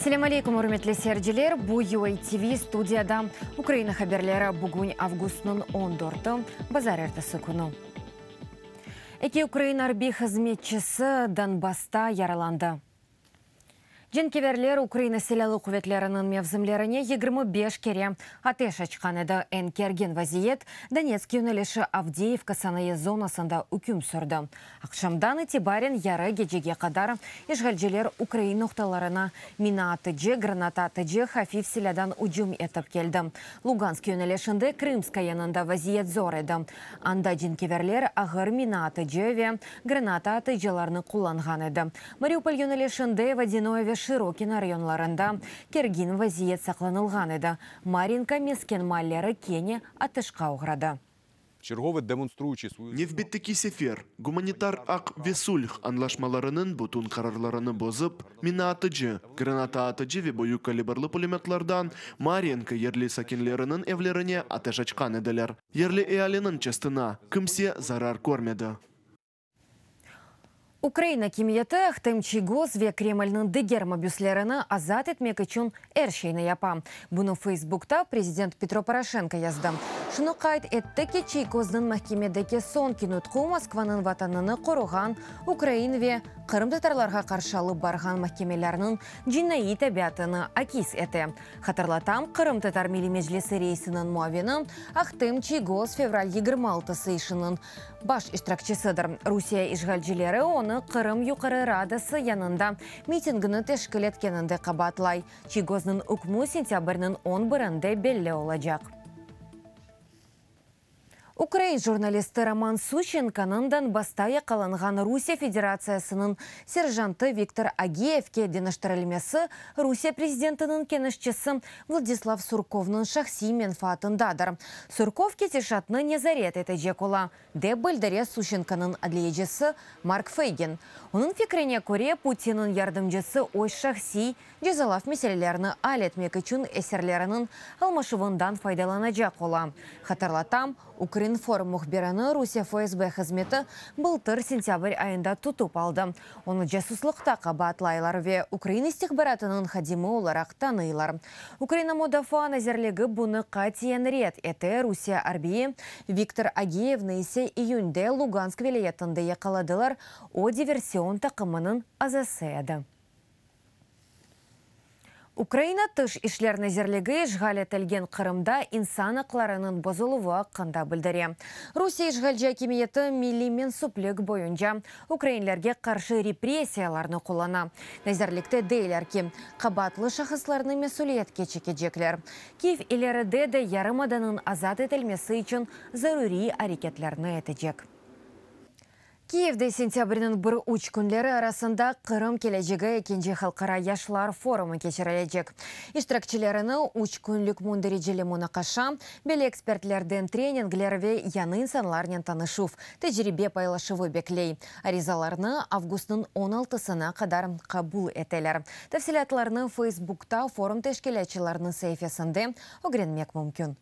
Selâm aleykum, ürmetli seyirciler! Bu UATV studiyada Ukraina haberleri. Bugün avgustnıñ on dörtü, bazarertesi künü. Eki ukrain arbiy hızmetçisi Donbassta yaralandı. Cenkâverler Ukraina Silâlı quvetleriniñ mevzimlerine 25 kere ateş açqan edi. Eñ kergin vaziyet Donetsk yönelişi Avdeyevka sanayı zonasında üküm sürdi. Aqşamdan itibaren yarı gecege qadar işğalciler ukrain noqtalarına mina atıcı, granata atıcı, hafif silâdan ücüm etip keldi. Lugansk yönelişinde Krımska yanında vaziyet zor edi. Anda cenkâverler ağır mina atıcı ve granata atıcılarnı qullanğan edi. Mariupol yönelişinde Vodânoye ve Şırokino rayonlarında kergin vaziyet saqlanılğan edi. Marinka mesken maalleri kene atışqa oğradı. Nevbetteki sefer, gumanitar aq ve sulh añlaşmalarınıñ bütün qararlarını bozıp, mina atıcı, granata atıcı ve büyük kalibrlı pulemötlardan Marinka yerli sakinleriniñ evlerine ateş açqan ediler. Yerli ealiniñ çestına kimse zarar körmedi. Ukraina akimiyeti Ahtem Çiygoz ve Kremlniñ diger mabüslerini azat etmek içün er şeyni yapa. Bunı Feysbukta prezident Petro Poroşenko yazdı. Şunı qayd etti ki, Çiygoznıñ mahkemedeki soñki nutqu Moskvanıñ vatanını qoruğan ukrain ve qırımtatarlarğa qarşı alıp barğan mahkemelerniñ cinaiy tabiatını akis ete. Hatırlatam, Qırımtatar Milliy Meclisi reisiniñ muavini Ahtem Çiygoz fevral 26-sı işiniñ baş iştirakçisidir. Rusiye işğalcileri onı Qırım Yuqarı Radası yanında mitingni teşkil etkeninde qabaatlay. Çiygoznıñ ükmü sentâbrniñ on birinde belli olacaq. Ukrain jurnalisti Roman Suşçenkonıñ Donbassta yaqalanğan Rusiye Federatsiyasınıñ serjantı Viktor Ageyevke deñiştirilmesi Rusiye prezidentiniñ keñeşçisi Vladislav Surkovnıñ şahsiy menfaatındadır. Surkov ketişatnı nezaret etecek ola, dep bildire Suşçenkonıñ adliyecisi Mark Feygin. Onıñ fikrine köre, Putinniñ yardımcısı öz şahsiy cezalav meselelerini al etmek içün esirleriniñ almaşuvından faydalanacaq ola. Hatırlatam, Ukrinform mühbirini Rusiye FSB hızmeti bıltır sentâbr ayında tutıp aldı. Onı casuslıqta qabaatlaylar ve ukrain istihbaratınıñ hadimi olaraq tanıylar. Ukraina Mudafaa nazirligi bunı qatiyen red ete, Rusiye arbiyi Viktor Ageyevni ise iyünde Lugansk vilâyetinde yaqaladılar, o diversion taqımınıñ azası edi. Ukraina Tış işler nazirligi işğal etilgen Qırımda insan aqlarınıñ bozuluvı aqqında bildire. Rusiye işğalci akimiyeti milliy mensüplik boyunca ukrainlerge qarşı repressiyalarnı qullana. Nazirlikte deyler ki, qabaatlı şahıslarnı mesüliyetke çekecekler. Kyiv ileride de yarımadanıñ azat etilmesi içün zaruriy areketlerni etecek. Kiyevde sentâbrniñ bir-üç künleri arasında Qırım kelecegi ekinci halqara yaşlar forumı keçirilecek. İştirakçilerini üç künlük mündericeli munaqaşa, belli ekspertlerden treningler ve yañı insanlarnen tanışuv, tecribe paylaşuvı bekley. Arizalarnı avgustnıñ on altısına qadar qabul eteler. Tafsilâtlarnı Feysbukta forum teşkilâtçılarınıñ saifesinde ögrenmek mümkün.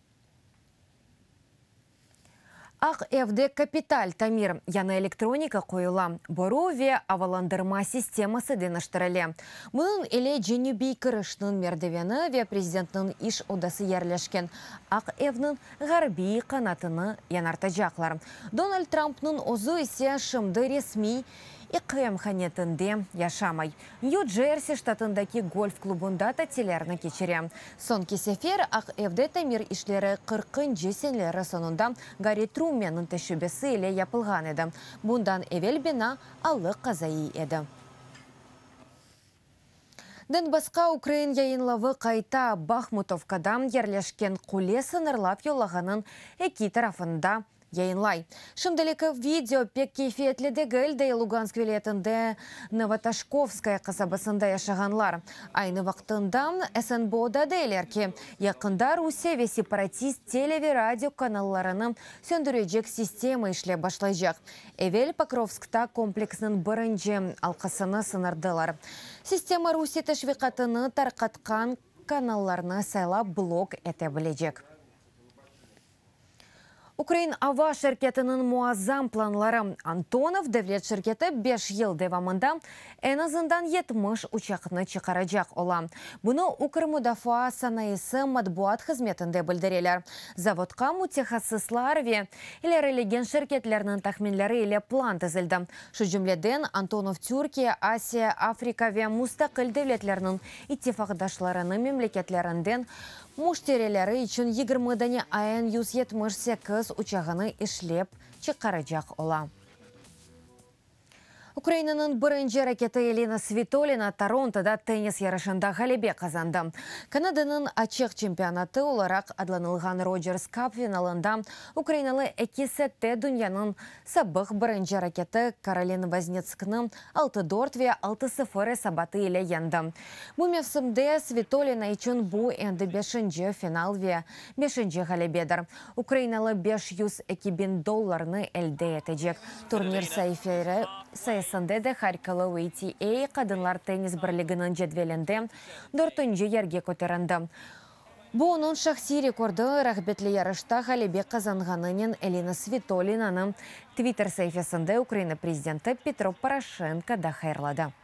Aq Evde kapital tamir, yañı elektronika qoyula, boru ve avalandırma sisteması deñiştirile. Bunıñ ile cenübiy kirişniñ merdiveni ve prezidentniñ iş odası yerleşken Aq Evniñ ğarbiy qanatını yañartacaqlar. Donald Trampnıñ özü ise şimdi resmiy iqemhanetinde yaşamay. Nyu-Cersi ştatındaki golf klubunda tatillerini keçire. Soñki sefer Aq Evde tamir işleri qırqıncı seneleri soñunda Garri Trumenniñ teşebbüsi ile yapılğan edi. Bundan evel bina alı qazaiy edi. Donbassqa ukrain yayınlavı qayta, Bahmutovkada yerleşken qule sıñırlap yollağanıñ eki tarafında yayınlay. Şimdilik video pek keyfiyetli degil, dey Lugansk vilâyetinde Novotoşkovskaya qasabasında yaşağanlar. Aynı vaqtında SNBOda deyler ki, yaqında Rusiye ve separatist tele ve radio kanallarını söndürecek sistema işlep başlaycaq. Evel Pokrovskta kompleksniñ birinci alqasını sıñırdılar. Sistema Rusiye teşviqatını tarqatqan kanallarnı saylap blok ete bilecek. Ukrain ava şirketiniñ muazzam planları, Antonov devlet şirketi beş yıl devamında eñ azından 70 uçaqnı çıqaracaq ola. Bunı Ukrmudafaa sanayısı matbuat hızmetinde bildireler. Zavodqa mütehassıslar ve ilerilegen şirketlerniñ tahminleri ile plan tizildi. Şu cümleden, Antonov Türkiye, Asiya, Afrika ve mustaqil devletlerniñ ittifaqdaşlarınıñ memleketlerinden müşterileri içün 20 dane AN 178 uçağını işlep çıqaracaq ola. Ukrainanıñ birinci raketi Elina Svitolina Torontoda tennis yarışında ğalebe qazandı. Kanadanıñ açıq çempionatı olaraq adlanılğan Rogers Cup finalında ukrainalı eki sette dünyanıñ sabıq birinci raketi Karolin Voznetskni 6-4 ve 6-0 esabatı ile yeñdi. Bu mevsimde Svitolina içün bu endi beşinci final ve beşinci ğalebedir. Ukrainalı 502 biñ dollarnı elde etecek. Turnir saifeleri sayesinde de Harkolı WTA qadınlar tennis birliginiñ cedvelinde dörtünci yerge köterildi. Bu onıñ şahsiy rekordı, rağbetli yarışta ğalebe qazanğanınen Elina Svitolinanı Twitter saifesinde Ukraina prezidenti Petro Poroşenko da hayırladı.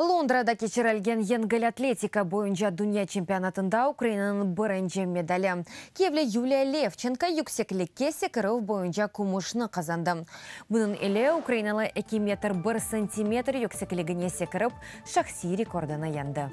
Londrada keçirilgen yengil atletika boyunca dünya çempionatında Ukrainanıñ birinci medali. Kiyevli Yuliya Levçenko yükseklikke sekirüv boyunca kümüşni qazandı. Bunıñ ile ukrainalı eki metr bir santimetr yüksekligine sekirip, şahsiy rekordını yeñdi.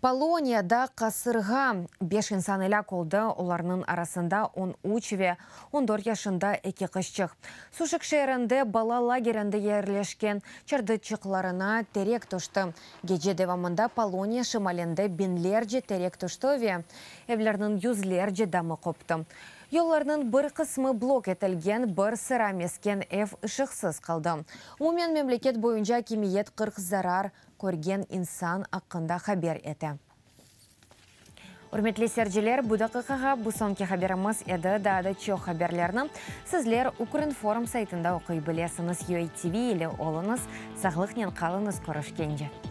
Poloniyada qasırğa, beş insan elâk oldı, olarnıñ arasında 13 ve 14 yaşında eki qızçıq. Suşik şeerinde bala lagerinde yerleşken çardırçıqlarına terek tüşti. Gece devamında Poloniya şimalinde biñlerce terek tüşti ve evlerniñ yüzlerce damı qoptı. Yollarnıñ bir qısmı blok etilgen, bir sıra mesken ev ışıqsız qaldı. Umumen memleket boyunca akimiyet 40 zarar körgen insan aqqında haber ete. Ürmetli seyirciler, bu daqiqağa bu soñki haberimiz edi. Daa da çoq haberlerni sizler Ukrinform saytında oquy bilesiñiz. UATV ile oluñız, sağlıqnen qalıñız, körüşkence.